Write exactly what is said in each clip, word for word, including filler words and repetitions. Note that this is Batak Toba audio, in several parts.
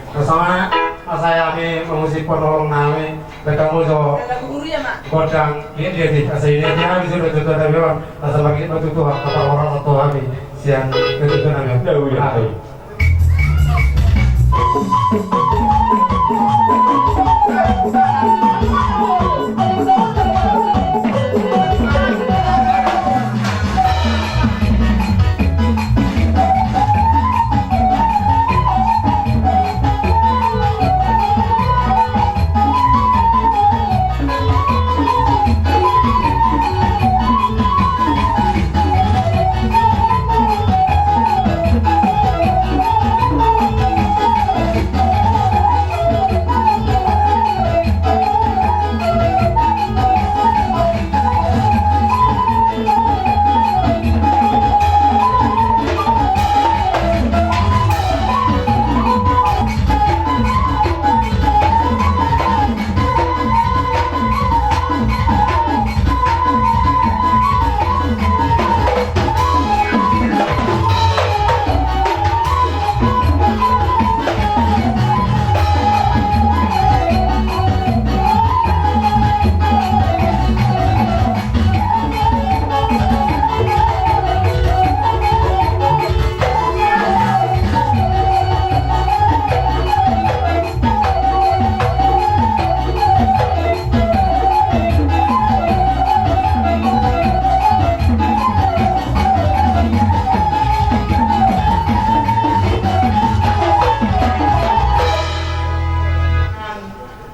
Bersama, asa hami mangurusi panorang nami, bertemu jo gondang liat-liat i, asa liat-liat hami sudah tutu nami on, asa makin tutu apa orang satu hami sian tutu nami on.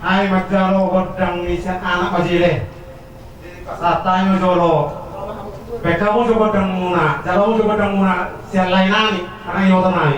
Ai manjalo gondang ni sian anak majile. Sahat hami jolo. Baen hamu jo gondangmuna, jalo hamu jo gondangmuna sian lae nami, manang iboto nami.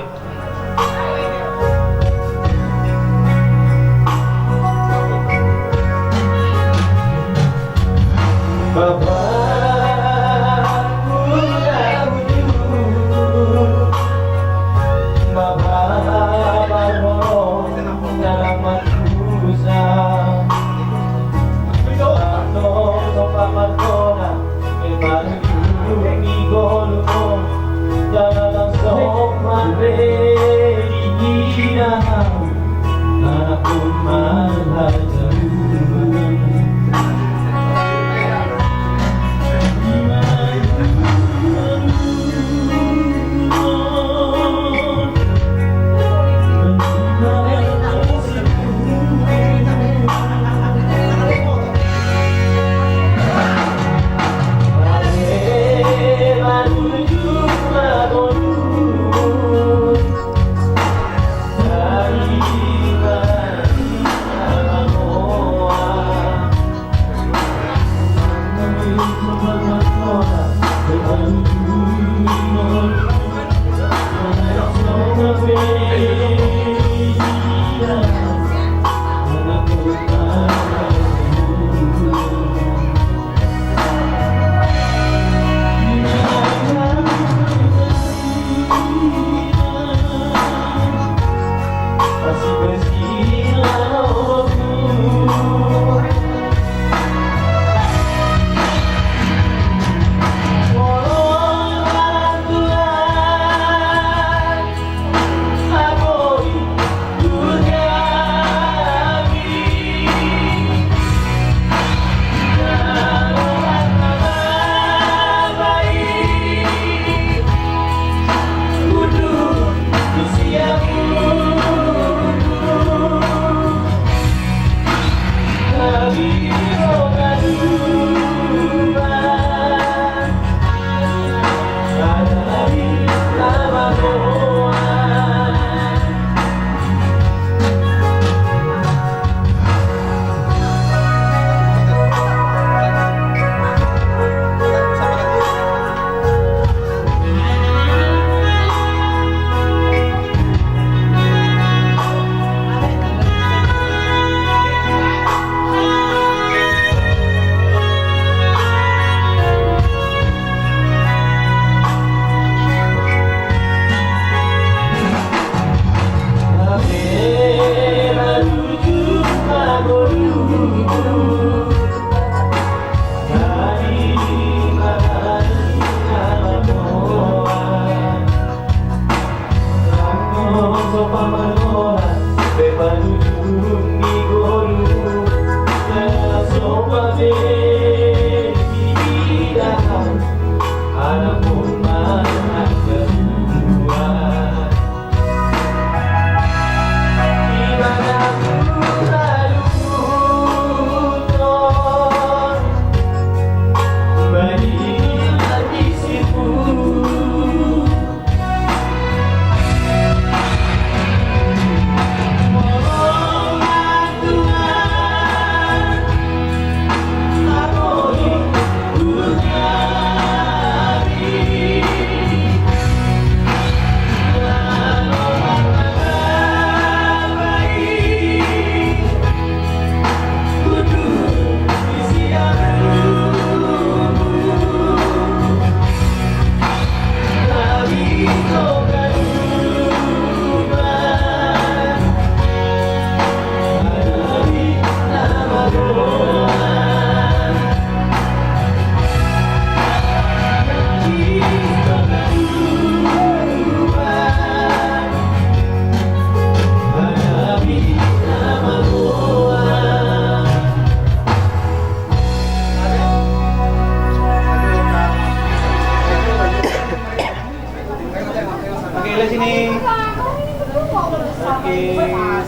Oke,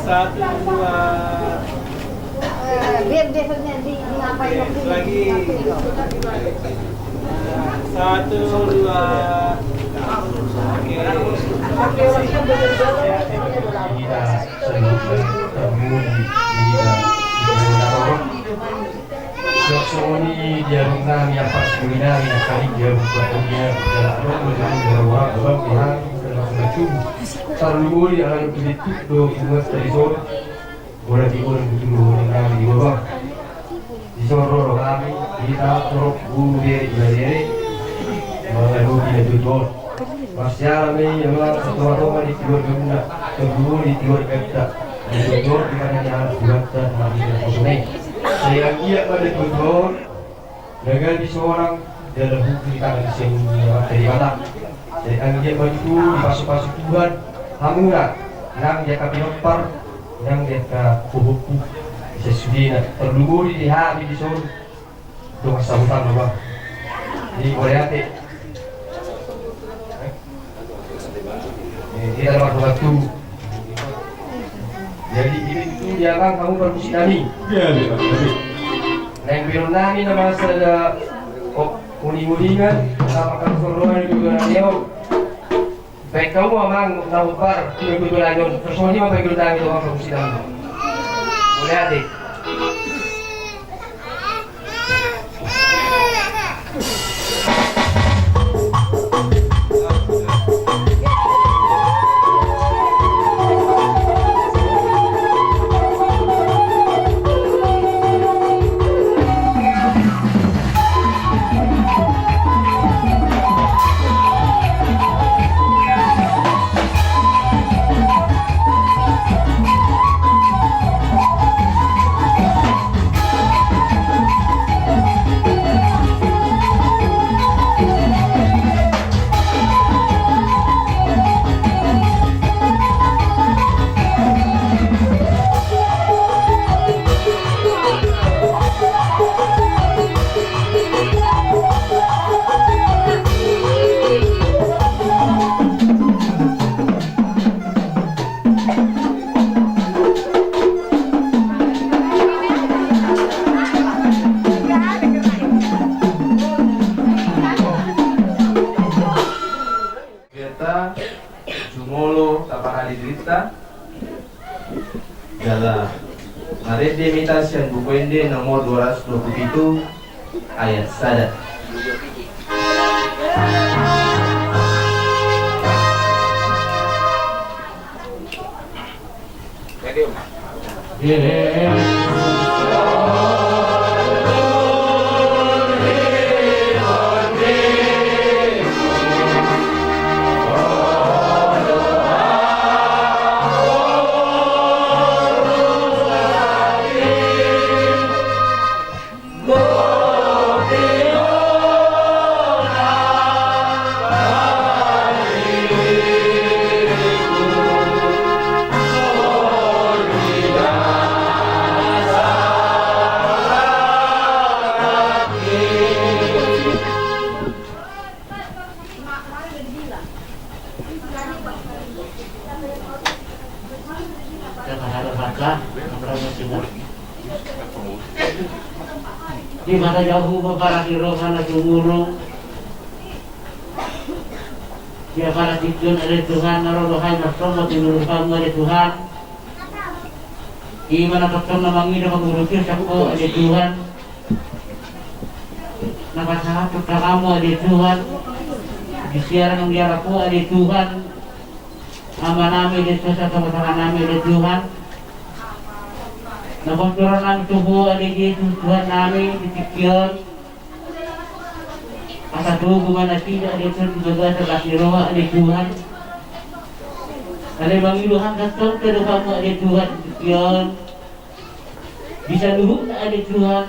satu, dua. Oke, lagi. Satu, dua. Oke. Songon i di adong nami, apa sibuli nami, na kali dia buka dia, dia ladok, dia ladok, dia ladok, dia ladok. Tarlumobi di alam politik do buat dari sor. Bola di bola di dulu nami di bawah. Di sor ro nami, di ta ro, bulu beri, beri. Mangadu di tutor. Marsiala ma i, amang, satonga-tonga di keluargamuna, tarlumobi di keluarganta. Di tutor di mana ni anak keluarga, mari kita sosone. Sai anggiat ma di tutor, na gabe sonang dalan hukum di tangan sian Amanta Debata. Sai anggiat ma tutu dipasu-pasu Tuhan hamuna, nang di angka pinompar, nang di angka pahompu. Sai sudena, tarlumobi di hami di son. Dongan sahuta ma, Bang. Jadi, mauliate. Eh, kita dapat waktu. Jadi, ini itu dia, Bang, kamu permisi kami. Iya, iya, Bang. Naeng bereng nami nama sada, oh, uning-uningan, sama kamu soroan juga nanti, oh. Baik, kamu, Amang, na umpar, tiga puluh tujuh lanjut. Terus mau dia apa yang kita ambil, Amang, kamu sih, Amang? Boleh, adik? Beta jumolo taparade dirinta. Jala marende ma hita sian Buku Ende nomor dua ratus dua puluh pitu, ayat sada. Di mata jauh, bapak laki roh, mana sumuru. Dia para titun, ale Tuhan, na ro do hami marsomba tu ngolunami, ale Tuhan. Ima na tongtong na mangido, mangurupi, sangko, ale Tuhan. Na pasahat tu tanganmu, ale Tuhan. Di siaran nang di arapmu, ale Tuhan. Amanami, ale Tuhan, satonga-tonganami, ale Tuhan. Na pos tu rohanami tu Ho, ale Jesus, Tuhannami, di tingki on. Asa togu ma nasida, ale Tuhan, di bagasan las ni roha, ale Tuhan. Ale mangido hami tongtong tu adopanmu, ale Tuhan, di tingki on. Di saluhutna, ale Tuhan.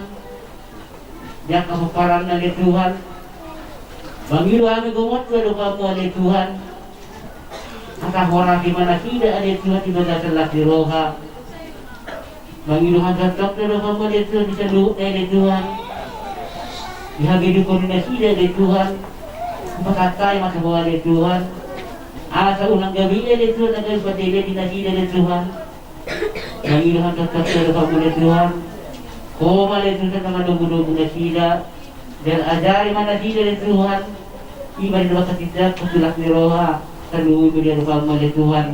Di angka pomparanna, ale Tuhan. Mangido hami gomot tu adopanmu, ale Tuhan. Asa horasi ma nasida, ale Tuhan, di bagasan las ni roha. Mangido hami tongtong tu adopanmu, ale Tuhan, di saluhutna, ale Tuhan. Di hagedukon ni nasida, ale Tuhan. Hupasahat hami ma tu Ho, ale Tuhan. Asa unang gabe ia ale Tuhan na gabe patele di nasida ale Tuhan. Mangido hami tongtong tu adopanmu ale Tuhan. Ho ma ale Tuhan na mandomudomu nasida. Jala ajari ma nasida ale Tuhan. Ima di bagasan tindangku tu las ni roha. Tarlumobi di adopanmu ale Tuhan.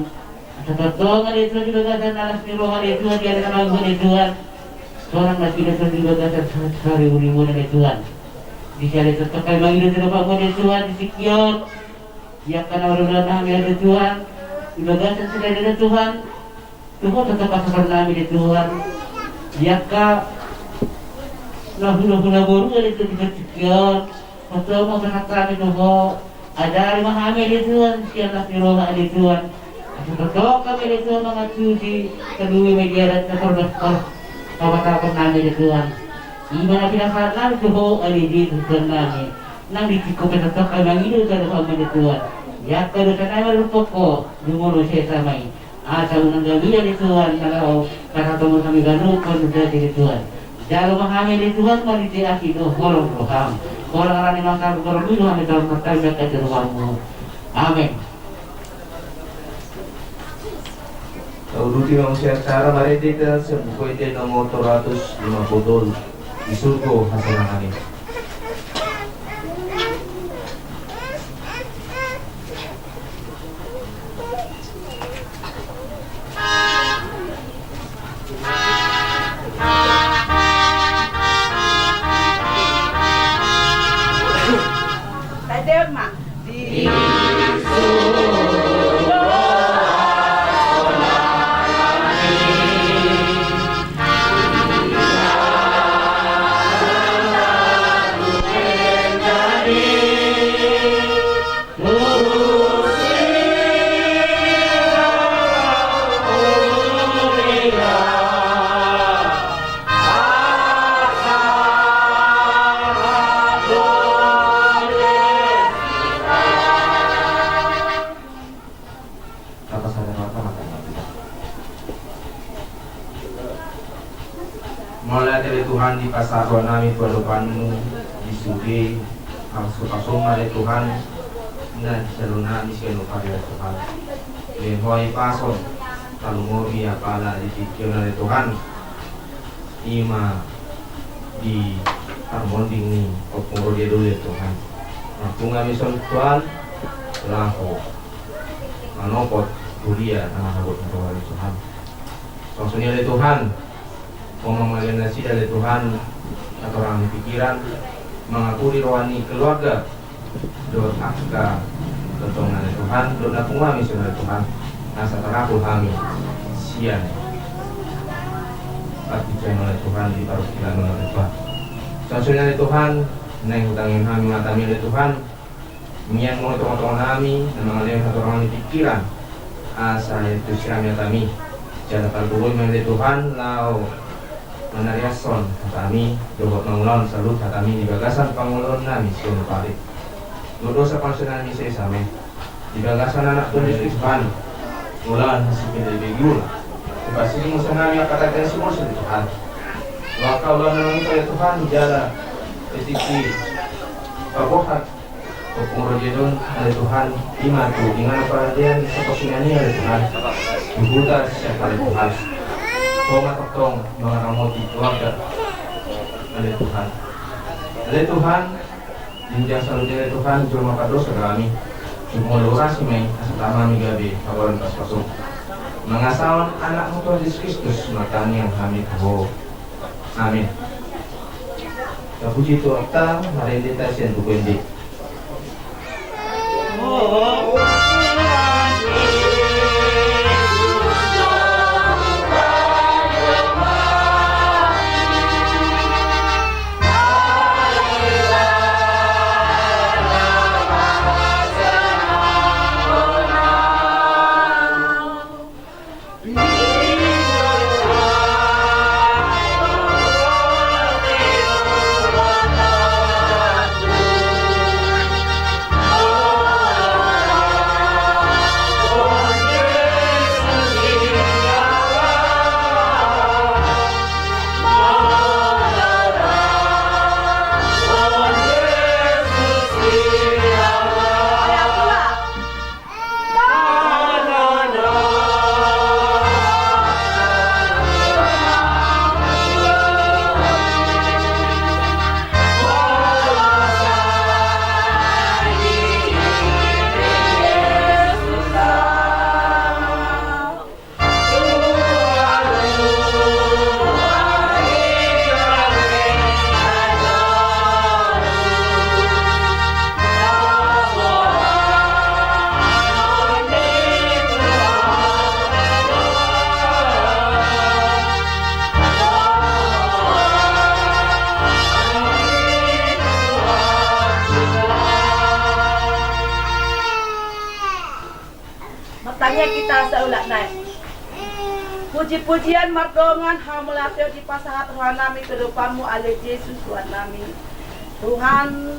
Asa tongtong ale Tuhan di bagasan na las ni roha ale Tuhan, di ari na mago ale Tuhan. Sonang nasida Tuhan di bagasan saribu ribu ale Tuhan. Di sian i tongtong hami mangido tu adopanmu ale Tuhan di tingki on. Di angka na marulaon nami ale Tuhan. Di bagasan sadari ale Tuhan. Tu Ho tongtong pasahaton nami ale Tuhan. Di angka na hulahula boru ale Tuhan di tingki on. Tongtong ma pasahat hami tu Ho. Ajari ma hami ale Tuhan, sian las ni roha ale Tuhan. Asa tongtong hami ale Tuhan mangantusi, tarlumobi ma di adat na pardosa pardosa nami ale Tuhan. Ima na pinasahat nami tu Ho ale Tuhan nami. Nang di tingki on pe tongtong hami mangido tu adopanmu ale Tuhan. Di angka dosa nami mardomu Ho, jumolo sesa ma i. Asa unang gabe ia ale Tuhan na laho pasahaton hami ganup parmudaan ale Tuhan. Jalo ma hami ale Tuhan marhite asi dohot holong ni roham. Holan ala ni masa gorong i do hami taon martamba angka di rohammu. Amen. Tauduti ma muse acara marende ta sian Buku Ende nomor tolu ratus lima pulu tolu. Di surgo hasenangan i. Mauliate ale Tuhan, dipasahat roha nami tu adopanmu di sude, pasu-pasu ma ale Tuhan na dijalo nami sian upari ale Tuhan. Lehon Ho hipason, tarlumobi apala di tingki on ale Tuhan. Ima di parmonding ni Ompung Rodi Doli ale Tuhan. Marpungu hami songon Tuhan, laho manopot huria na manghaholongi Ho ale Tuhan. Songon i ale Tuhan, Ho ma mangalean nasida ale Tuhan, na torang ni pikiran, mangapuli roha ni keluarga, dohot angka tongtong na ale Tuhan, dohot na pungu hami songon i ale Tuhan, asa tarapul hami sian partingkian on ale Tuhan di parungkilon on ale Tuhan. Songon i ale Tuhan, naeng hutangihon hami matami ale Tuhan, mian ma Ho di tongatonga nami, na mangalean hatorangan ni pikiran, asa iantusi hami hatami, jala pargogoi ma ale Tuhan laho manariashon hatami, dohot mangulahon saluhut hatami di bagasan pangoloan nami sian upari. Dohot dosa pangunjunan nami sesa ma i. Di bagasan Anak Tuhan Jesus Kristus Tuhan, ulaon na sipelebegi ulaon. Dipasada muse nami angka tangkas ni sibolis ale Tuhan. Angka ulaon na mangihut ale Tuhan, jala di tingki paboahan Ompung Rodi Doli ale Tuhan, ima tu inganan paradian saporsonangan i ale Tuhan. Di huta Siantar ale Tuhan. Ho ma tongtong mangaramoti keluarga ale Tuhan. Ale Tuhan, di hujang saluhutna ale Tuhan, jolma pardosa do hami. Jumolo urasi ma i, asa tama hami gabe hagoran pasupasum. Mangasahon Anakmu Tuhan Jesus Kristus, martangiang hami tu Ho. Amin. Tapuji Tuhanta, marende hita sian Buku Ende. Saulak nai. Puji-pujian mardongan hamu laho dipasahat rohanami tu adopanmu ale Jesus Tuhannami. Tuhan,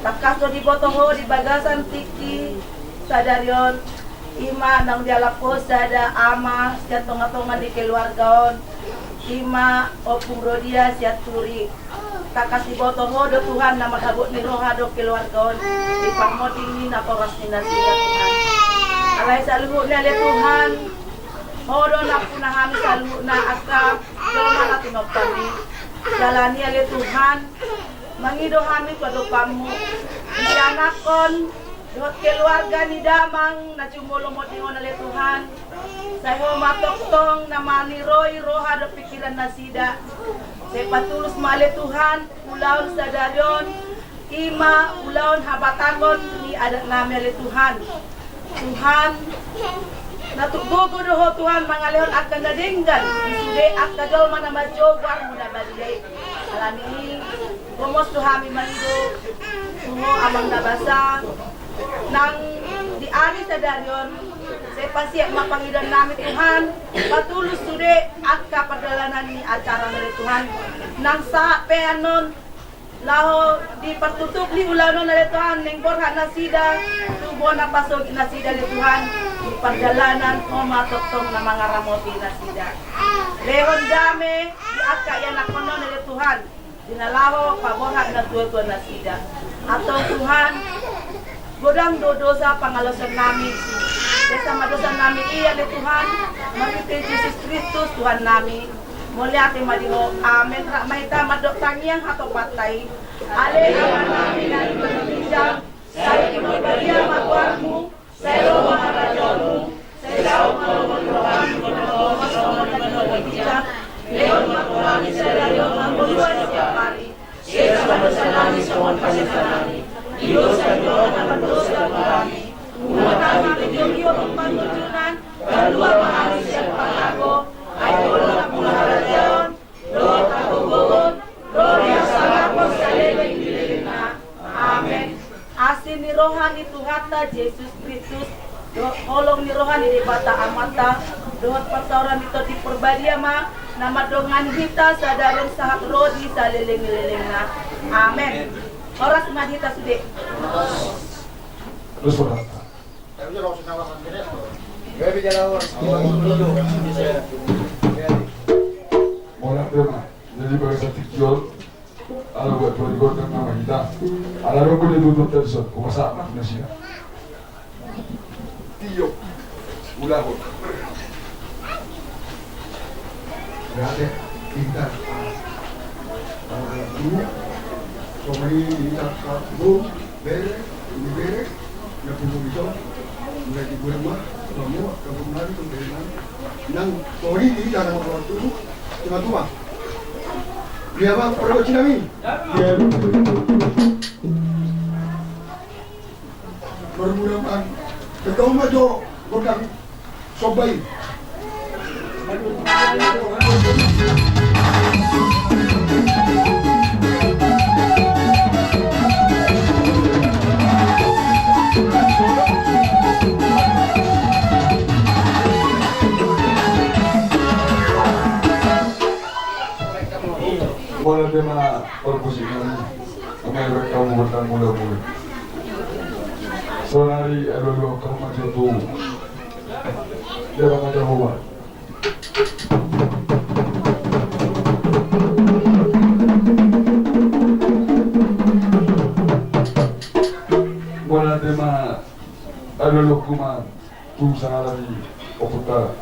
tangkas do diboto Ho di bagasan tingki sadari on, ima naung dialap Ho sada ama sian tonga-tonga ni keluarga on, ima Ompung Rodia Sianturi. Tangkas diboto Ho do Tuhan na marhabot ni roha do keluarga on di parmonding ni natoras ni nasida Tuhan. Alai saluhutna ale Tuhan, Ho do nampuna hami saluhutna angka jolma na tinompa i. Jala ni ale Tuhan, mangido hami tu adopanmu di anakkon dohot keluarga ni damang na jumolo monding on ale Tuhan. Sai Ho ma tongtong na maniroi roha dohot pikiran nasida. Sai patulus ma ale Tuhan ulaon sadari on, ima ulaon habatahon ni adatnami ale Tuhan. Tuhan, na tuk gogo do Ho Tuhan mangalehon angka na denggan di sude angka jolma na manjou goarmu na badia i. Alani i, gomos do hami mangido tu Ho Amang na basa, nang di ari sadari on, sai pasiek ma pangidoannami Tuhan, patulus sude angka pardalanan ni acara ale Tuhan, nang sahat pe annon laho di partutup ni ulaon on ale Tuhan, naeng borhat nasida tu bona pasogit nasida ale Tuhan, di pardalanan Ho ma tongtong na mangaramoti nasida. Lehon dame di angka ianakkon on ale Tuhan, di na laho paborhat natuatua nasida. Antong Tuhan, godang do dosa pangalaosionnami, sesa ma dosanami i ale Tuhan, marhite Jesus Kristus Tuhannami. Mauliate ma di Ho. Amen. Rap ma hita mandok tangiang hatopanta i. Ale Amanami na di banua ginjang, sai pinarbadia ma goarmu, sai ro ma harajaonmu, sai saut ma lomo ni roham, songon na di banua ginjang. Lehon ma tu hami sadari on hangoluan siapari. Sesa ma dosanami songon panesanami di dosa ni roha na mandosa tu hami. Unang hami togihon tu pangunjunan, palua ma hami sian pangago. Ai Ho do nampuna harajaon dohot hagogoon dohot hasangapon saleleng ni lelengna. Amen. Asi ni roha ni Tuhanta Jesus Kristus, dohot holong ni roha ni Debata Amanta, dohot parsaoran ni Tondi Parbadia ma na mandongani hita sadari on sahat ro di saleleng ni lelengna. Amen. Horas ma di hita sude. Mauliate ma. Jadi bagasan tingki on, ala buat buat di gondang nama hita. Ala rokok dia tutup tadi son, kuasa amat nasida. Tio, ulahon. Berarti kita, ah, dulu, kemarin kita satu bere, ini bere, na pungu di son, mulai di bulan mah, kamu, kamu nari, kamu nari. Nang, kemarin kita nang waktu, cuma tua. Dia bang, perlu cinami. Marmula ma, ketua ma jo, godang somba i. Mauliate ma parmusik nami. Amai rek kamu bentang mula-mula. Sonari alu-alu kamu maju tu. Dia bang ada huwa. Mauliate ma alu-alu kuma. Tu sangala ni ompunta.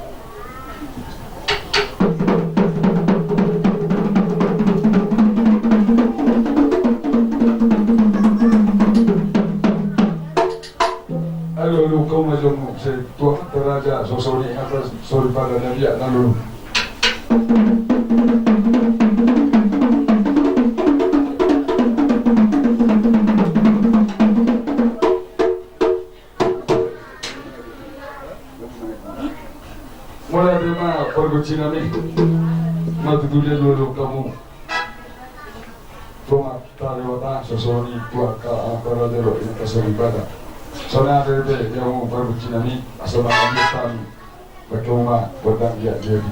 Alu-alu kamu ma jonok, sai tu amanta raja, sosoni atas, sori pada na dia, alu-alu. Mauliate ma pargonsi nami. Matutu dia dulu kamu. Toma tali wata sosoni tuaka antara jero ini kasori bada. Sona bebe dia mau pargonsi nami. Asal makan dia kami. Patunga gondang dia jadi.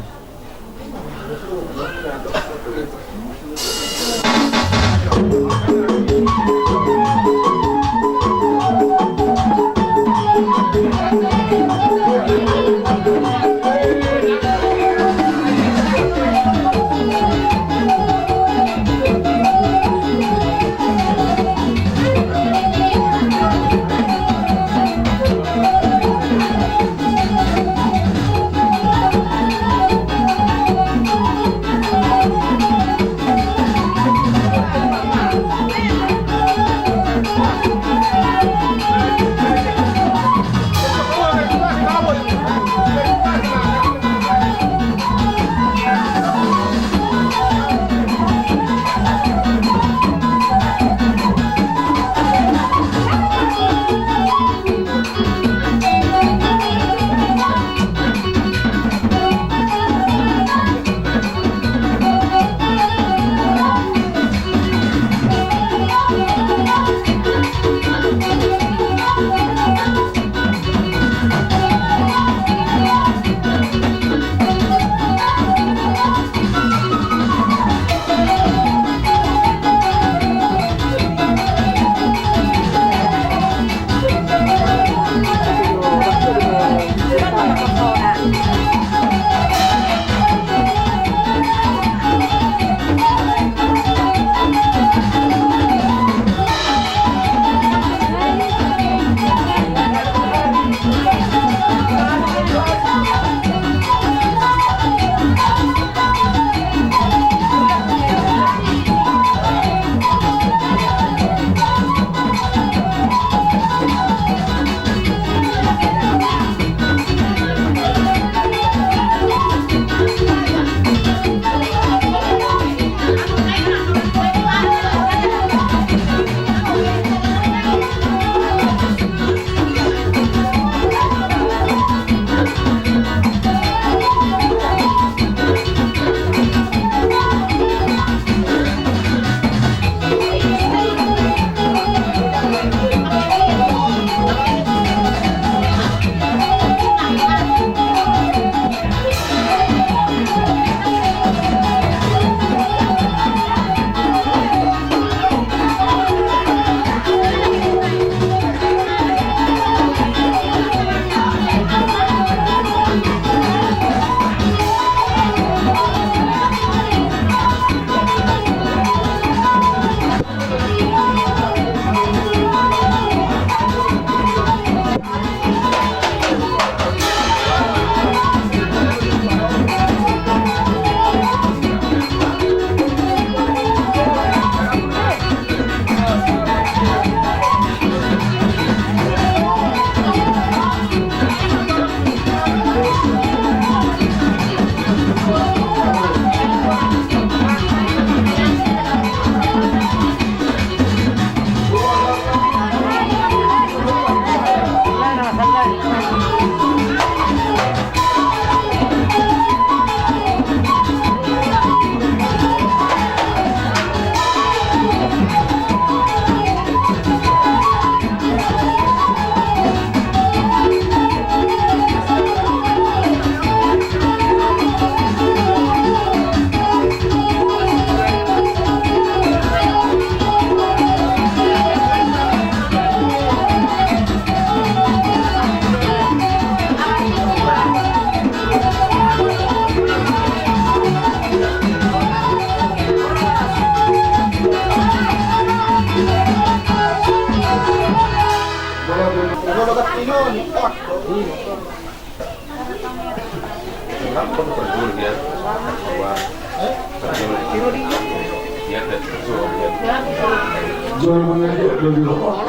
Jolo mangajak do di rumah.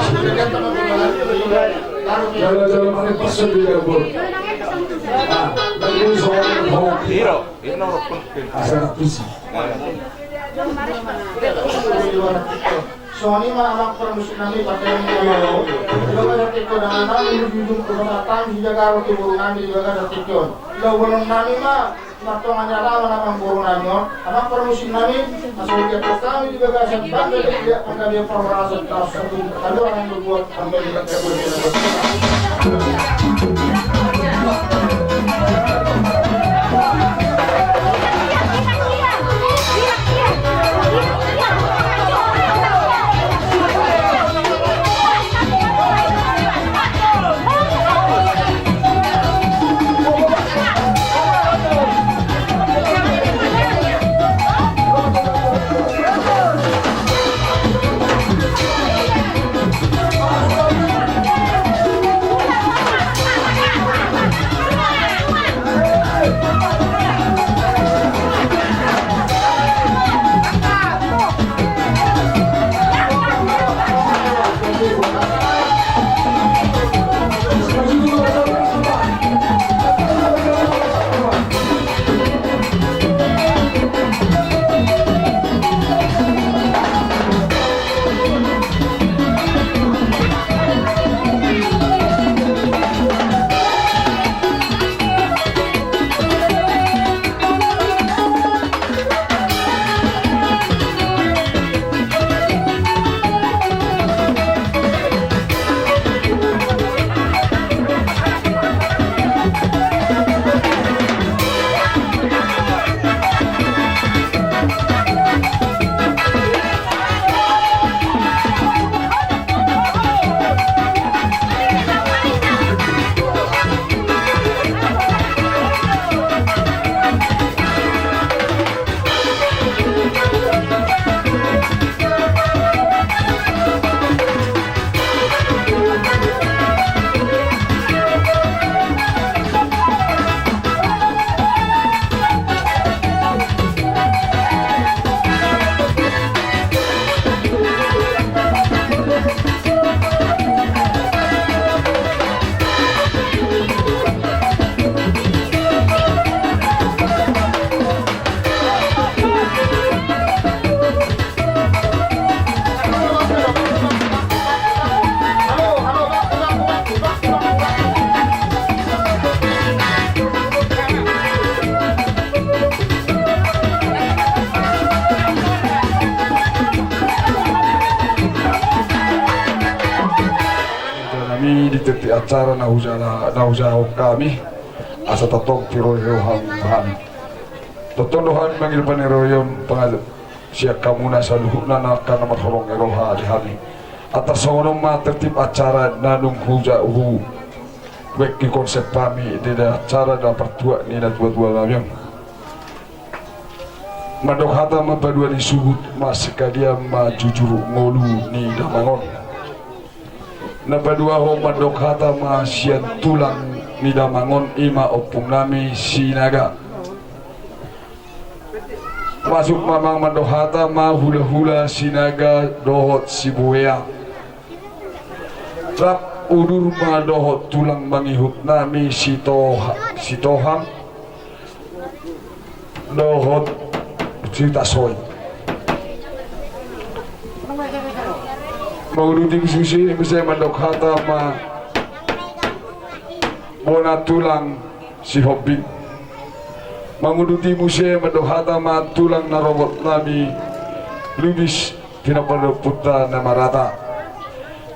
Jolo, jolo mangajak pas di dapur. Ah, lagi soal hoki. Iro, iro penting. Asal pusi. Songon i ma amang parmusik nami, pakean nami. Di bagasan tingki on, di bagasan tingki on. Laho boanon nami ma, martonga ni alaman amang boru nami on, amang parmusik nami, asa diampus nami di bagasan bangga di dia panggabean parhorasan, laos satu, satu orang yang berbuat, sampai di bagasan. Nami di tiap acara na hujala, na hujahahon hami, asa tongtong tiroi roha hami. Tongtong do hami mangido paniroion pangalo sian hamuna saluhutna na angka na marholong ni roha di hami. Atas songon on ma tertib acara na nunga huja hu bengki konsep hami di acara na partuat ni na tua-tua nami on. Mandok hata ma paduahon ni suhut ma sekalian ma jujur ngolu ni damang on. Na paduahon mandok hata ma sian tulang ni damang on, i ma ompung nami Sinaga. Masuk ma amang mandok hata ma hula-hula Sinaga dohot Sibuea. Rap udur ma dohot tulang mangihut nami Sitoha-, Sitohang dohot Sitasoit. Manguduti muse, muse mandok hata ma bona tulang Sihombing. Manguduti muse mandok hata ma tulang na robot nami Lubis, pinompar ni ompunta Namarata.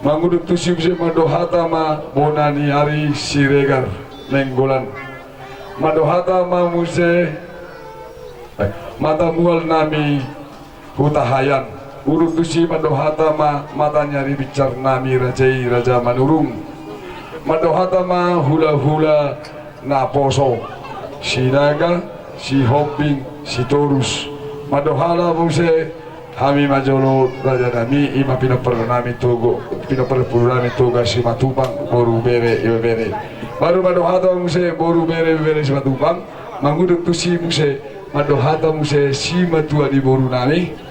Mangudut tusi muse mandok hata ma bona ni ari Siregar Nainggolan. Mandok hata ma muse, eh, mata mual nami Hutahaean. Udut tusi mandok hata ma mata ni ari binsar nami raja i, Raja Manurung. Mandok hata ma hula-hula naposo, Sinaga, Sihombing, Sitorus. Mandok hata muse hami ma jolo raja nami, i ma pinompar nami Toga, pinompar boru nami Toga Simatupang, boru, bere, ibebere. Baru mandok hata muse boru, bere, ibebere Simatupang. Mangudut tusi muse mandok hata muse simatua ni boru nami,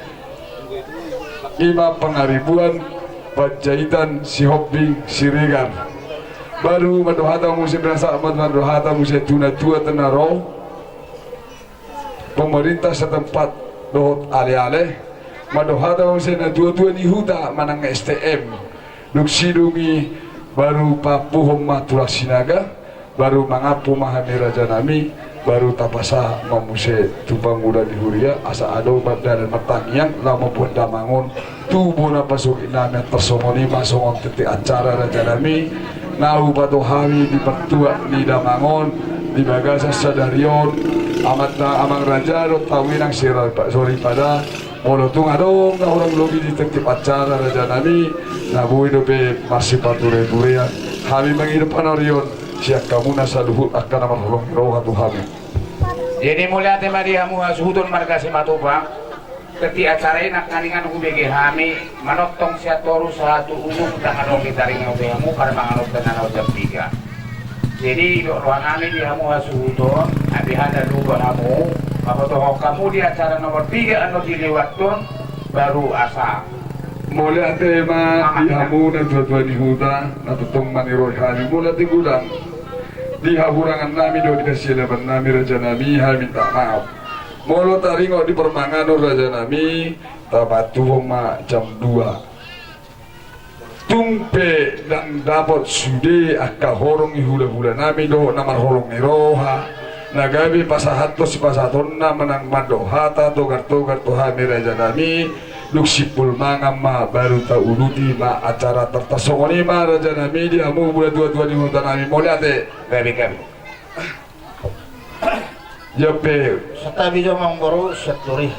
i ma Pangaribuan Panjaitan Sihombing Siregar. Baru mandok hata muse, binasahat ma mandok hata muse tu na tua-tua na ro, pemerintah setempat dohot ale-ale. Mandok hata muse na tua-tua ni huta manang S T M. Dung sidung i baru paampuhon ma tulang Sinaga, baru mangampu ma hami raja nami, baru tapasahat ma muse tu pangula ni huria, asa adong ma dalan martangiang laho mamboan damang on tu bona pasogit nami. Antar songon i ma songon tertib acara raja nami, na hupasahat hami di partuat ni damang on, Di bagasan sadari on, amanta amang raja dohot hamu inang soripada, molo tung adong na hurang lobi di tiap-tiap acara raja nami, na boi dope marsipature-turean hami mangido panarion sian hamuna saluhut angka na marholong ni roha tu hami. Jadi mauliate ma di hamu hasuhuton marga Simatupang. Ketika acara i nangkaningan hubege hami manongtong sian toru sahat tu ujung, ndang adong ditaringot be hamu parmanganon na naung jam piga. Jadi didok roha nami di hamu hasuhuton, abe hata luba hamu, pabotohon hamu di acara nomor piga annon dilewat on, baru asa. Mauliate ma di hamu na tua-tua ni huta na tongtong maniroi hami, mauliate godang. Di hahurangan nami dohot di hasialapan nami raja nami, hami minta maaf. Molo taringot di parmanganon raja nami, tapatuhon ma jam dua. Tung pe ndang dapot sude angka horong ni hula-hula nami dohot na marholong ni roha, na gabe pasahathon sipasahatonna manang mandok hata togar-togar tu hami raja nami, dung simpul mangan ma baru tauduti ma acara. Tartarsongon i ma raja nami di hamu mula tua-tua ni huta nami, mauliate. Gabe, gabe. Ia pe. Santabi jo amangboru, sian toru i.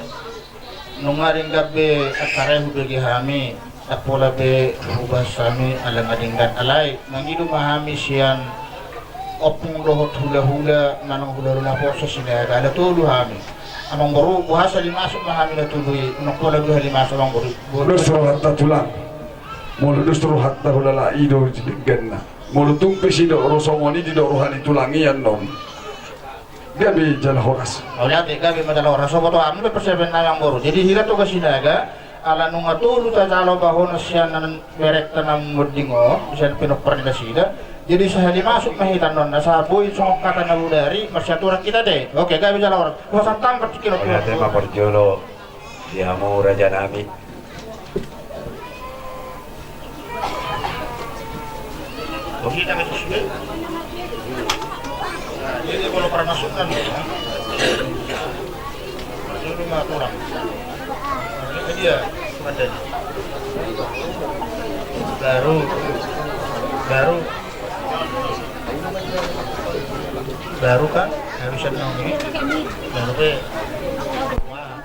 Nunga denggan be acara i hubege hami, ndang pola be hubahas hami ala nga denggan, alai mangido ma hami sian ompung dohot hula-hula, manang hula-hula na poso Sinaga, ala tolu hami. Amangboru, boha sahali masuk ma hami na tolu i, ndang pola dua hali masuk amangboru. Dos rohanta tulang. Molo dos rohanta hulala i do dengganna. Molo tung pe sidok ro songon i didok roha ni tulang i annon. Gabe jala horas. Mauliate, gabe ma jala horas. So boto hamu pe persiapan nami amangboru. Jadi hira Toga Sinaga, ala nunga tolu tajalo bahonon sian berengta na monding on, sian pinompar ni nasida. Jadi sahali masuk ma hita annon, asa boi songon hata na bodari, marsiaturan hita te. Oke, gabe jala horas. Hupasahat ma partingkian. Mauliate ma parjolo di hamu raja nami. Oke, kita kasih sudah. Nah, jadi kalau pernah masuk kan, ya. Dulu mah kurang. Ini dia, ada. Baru, baru, baru kan, habisan nong ini, baru pe. Wah.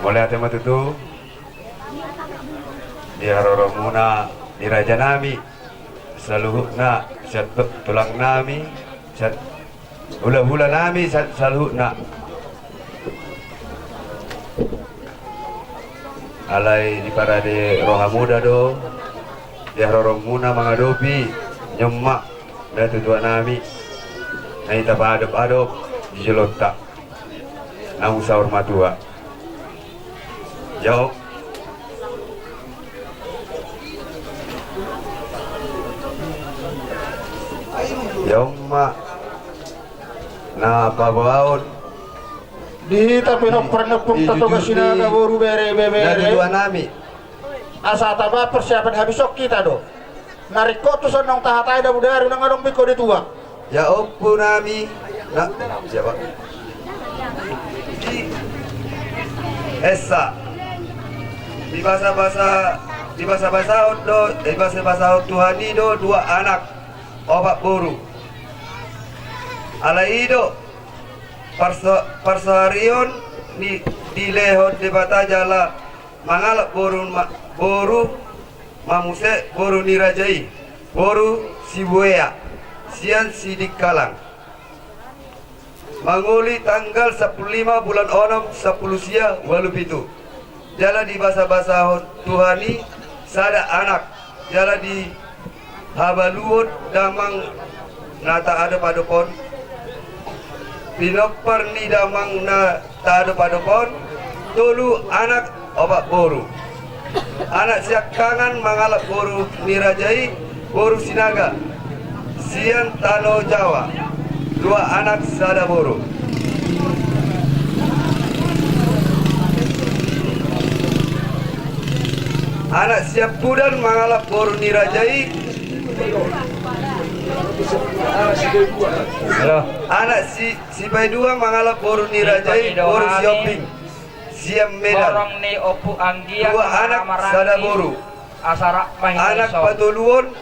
Mauliate ma tutu di haroromuna di raja nami saluhutna, sian tu-, tulang nami, sian hula-hula nami sa-, saluhutna. Alai diparade roha muda do di haroromuna mangadopi ni omak datutua nami na hita paadop-adop di jolonta. Naung saur matua. Ia om. Ia om ma na paboaon. Di hita pinompar ni ompung Toga Sinaga, boru, bere, ibebere. Datutua nami. Asa taba persiapan habis on hita do. Na ringkot tu son naung tahatai da bodari, unang adong bingko di tuak. Ia ompu nami. Na, siapa? Di Esa. Di basa-basa, di basa-basahon do, di basa-basahon Tuhan i do dua anak, opat boru. Alai i do parso-, parsoharion ni dilehon Debata jala mangalap boru ma-, boru ma muse boru ni raja i, boru Sibuea, sian Sidikalang. Mangoli tanggal sampulu lima bulan onom sampulu sia ualu pitu. Jala dibasa-basahon Tuhan i sada anak, jala dihabaluhon damang na taadop-adop on. Pinompar ni damang na taadop-adop on, tolu anak, opat boru. Anak siangkangan mangalap boru ni raja i, boru Sinaga, sian tano Jawa, dua anak sada boru. Anak siampudan mangalap boru ni raja i. Halo. Anak si Sipaidua mangalap boru ni raja i, boru Siombing, sian Medan. Dua anak sada boru. Anak patoluhon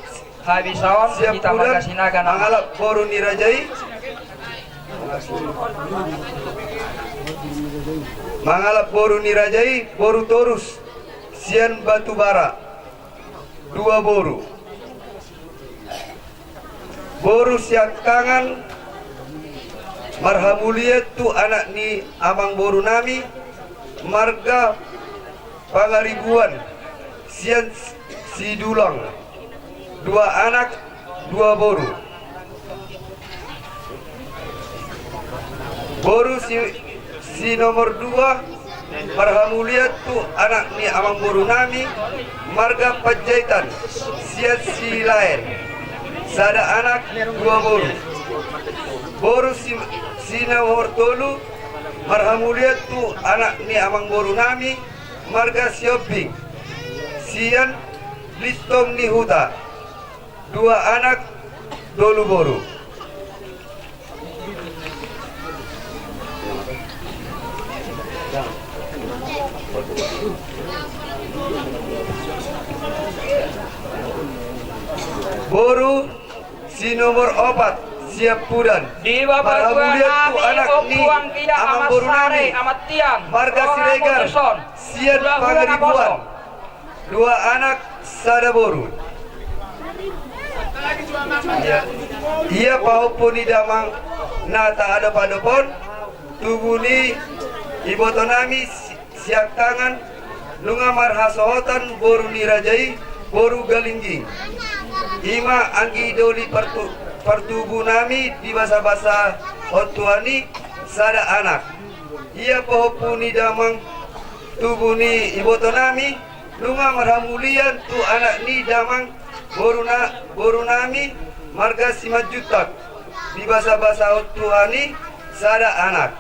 Habis on, siap kita pudan, marga Sinaga nama. Mangalap boru ni raja i. Mangalap boru ni raja i, boru Torus, sian Batubara. Dua boru. Boru Siangkangan, marhamulian tu anak ni amangboru nami, marga Pangaribuan, sian Sidulang. Dua anak, dua boru. Boru si, si nomor dua, marhamulian tu anak ni amangboru nami, marga Panjaitan, sian Silaen. Sada anak, dua boru. Boru si, si nomor tolu, marhamulian tu anak ni amangboru nami, marga Sihombing, sian Lintong ni Huta. Dua anak, tolu boru. Boru si nomor opat, sian Pudan. Di baba marhamulian tu anak ni amangboru nami, marga Siregar, sian Pangaribuan. Dua anak, sada boru. Ia, ia pahompu ni damang na taadop-adop on, tubu ni iboto nami Si, Siangkangan, nunga marhasohotan boru ni raja i, boru Galingging. I ma anggi doli partu, partubu nami di basa-basa on tuan i, sada anak. Ia pahompu ni damang, tubu ni iboto nami, nunga marhamulian tu anak ni damang boru na, boru nami marga Simanjuntak. Di basa-basa on tuan i, sada anak.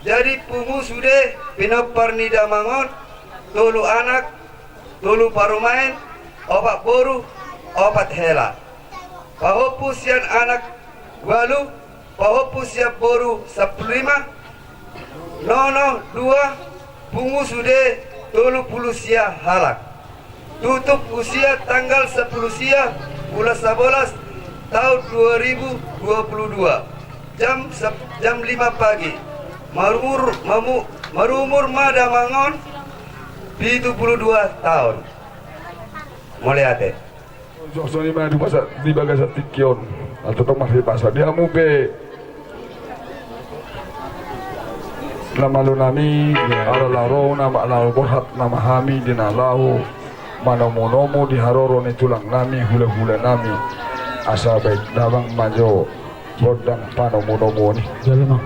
Jadi pungu sude pinompar ni damang on, tolu anak, tolu parumaen, opat boru, opat hela. Pahompu sian anak ualu, pahompu sian boru sampulu lima, nono dua, pungu sude tolu pulu sia halak. Tutup usia tanggal sampulu sia bulan sabolas taon dua ribu dua pulu dua, jam sep-, jam lima pagi. Marumur, mamu-, marumur ma damang on pitu pulu dua taon. Mauliate. Songon i ma di bagasan, di bagasan tingki on. Antong marhite basa di hamu pe na malo nami, ala laho ro nama, laho borhat nama hami di na laho manomu-nomu di haroro ni tulang nami, hula-hula nami. Asa baen damang ma jo gondang panomu-nomuon i. Jalo ma.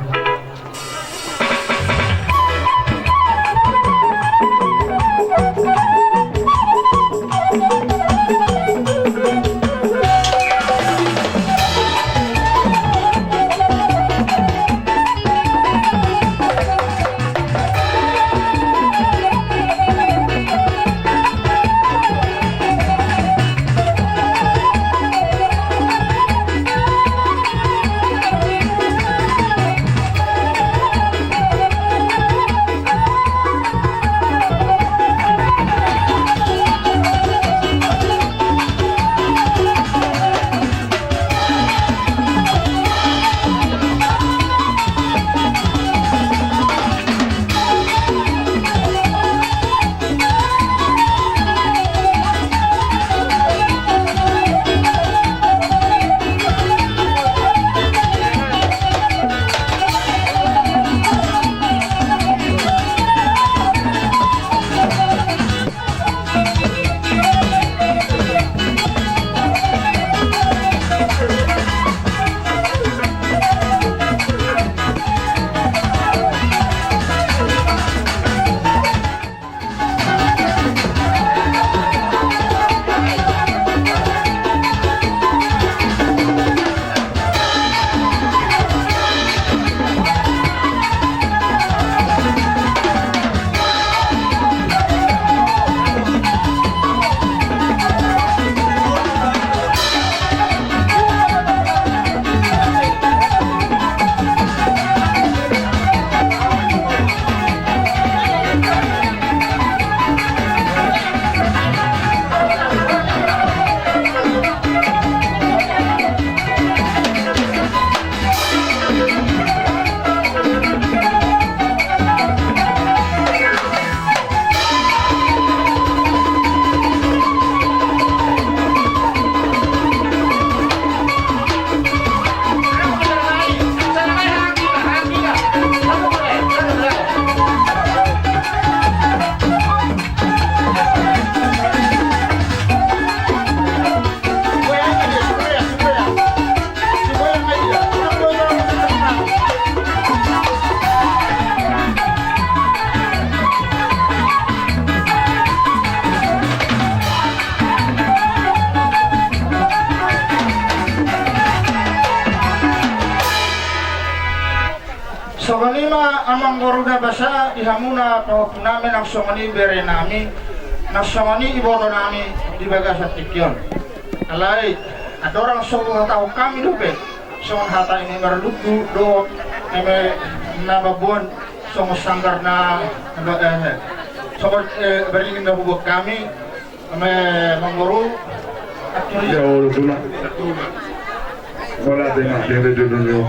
Ima amangboru na basa di hamuna pahompu nami nang songon i bere nami, nang songon i iboto nami di bagasan tingki on. Alai andorang so huhatahon hami dope songon hata i, marlundu do, eme, na mamboan songon sanggar na, eh, songon, eh, baringin na hubuat hami. Eme, amangboru. Ya Allah, tulang. Wala tengah dia dia dia dia.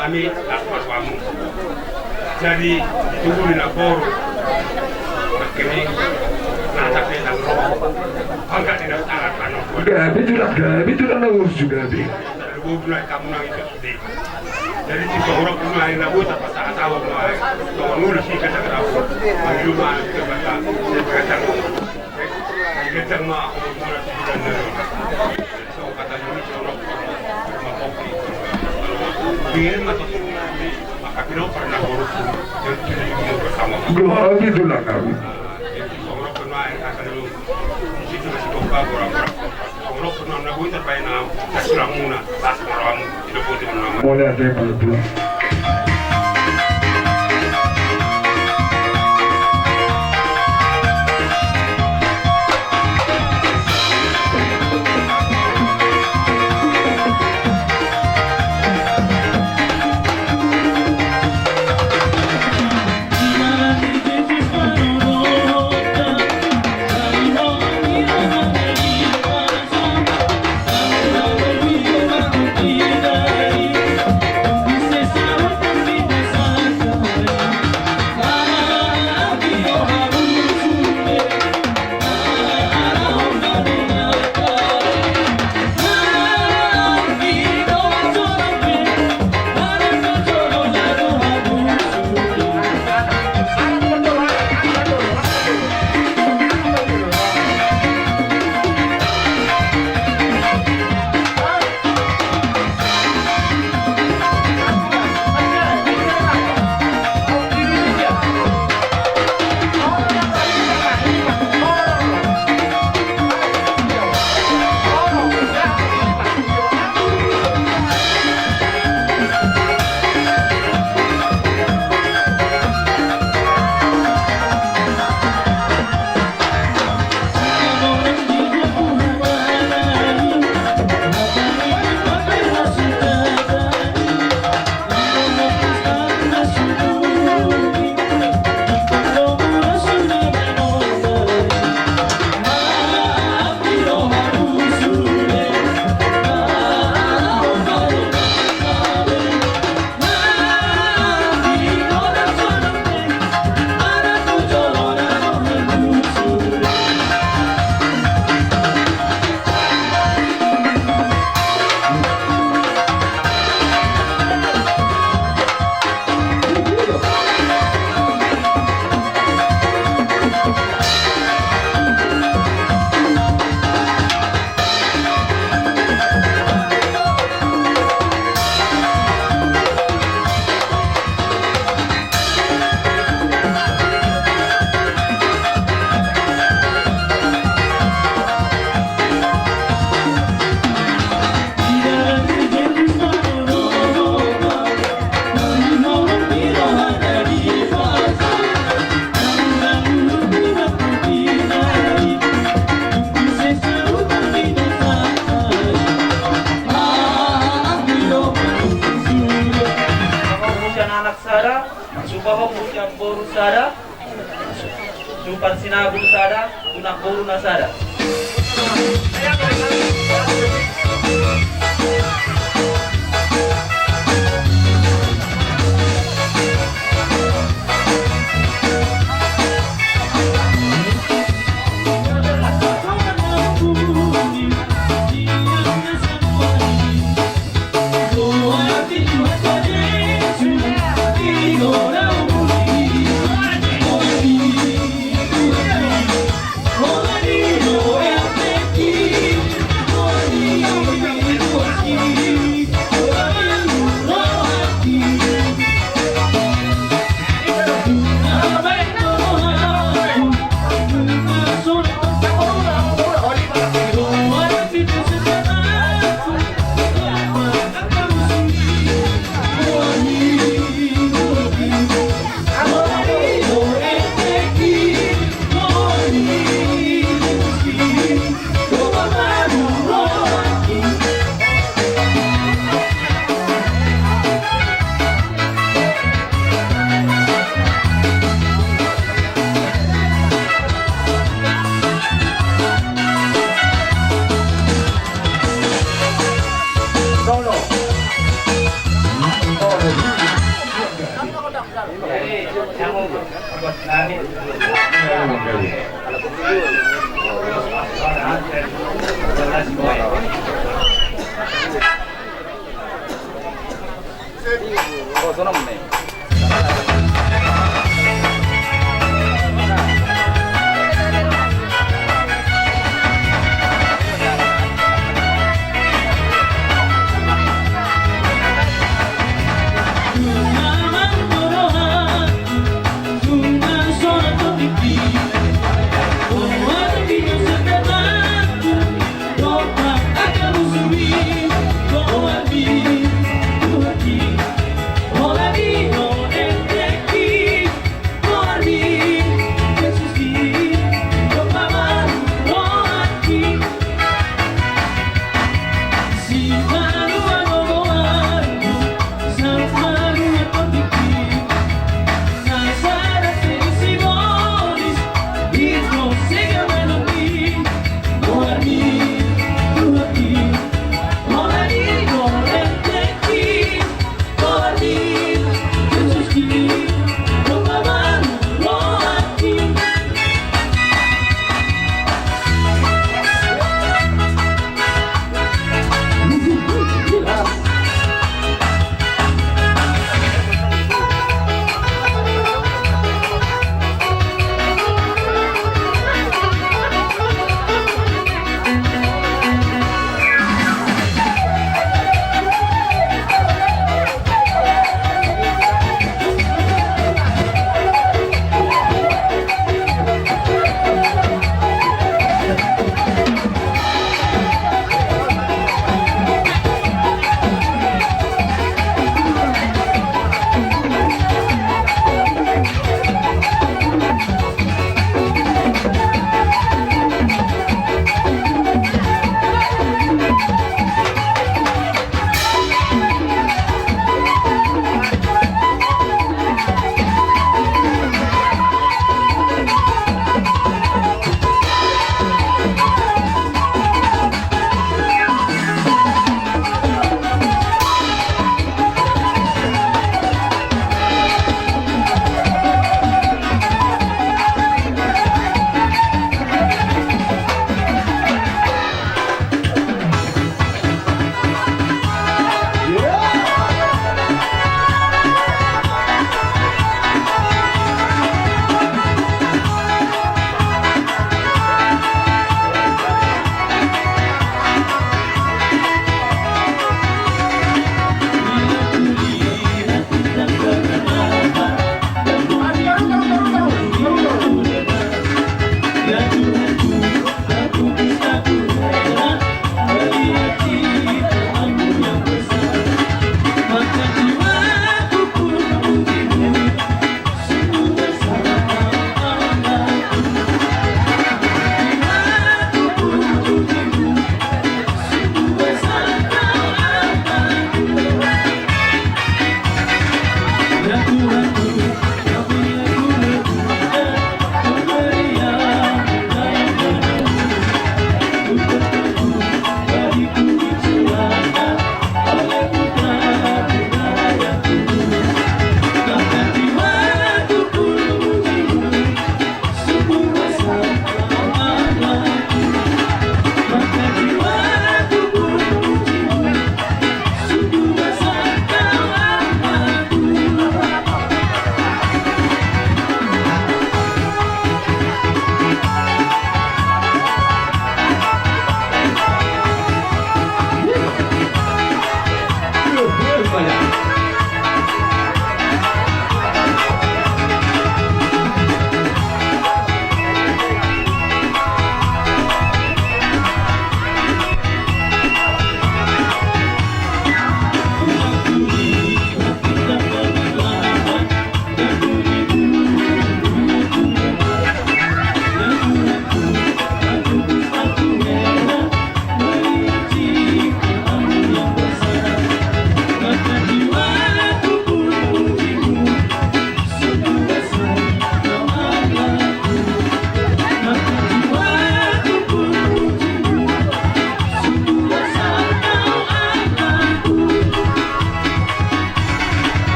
Ami, aku, aku, aku. Jadi, tunggu di lapor. Makanya, nah, tapi, nah, angkat di daftar, anu. Gabe tulang, gabe tulang, na urus juga, gabe. Jadi, di Songorop, nai na boi tapasaka tahu, nai. Tong nulis di kata-kata. Mangido ma, kita baca, saya baca. Saya baca ma, aku mau mulai di bulan dari. So, kata Yunus, Songorop, ma kopi. Biar ma tuh, maka kita pernah ngurus. Jadi, kita bersama. Gua gitu lah kami. Jadi, Songorop, nai, kata dulu. Di situ masih kompak, orang-orang. Songorop, nai, na boi terbaik, nai. Mauliate ma tulang. Anak sada, supaho punya boru sada. Sumpar sinabung sada, tunak boru na sada.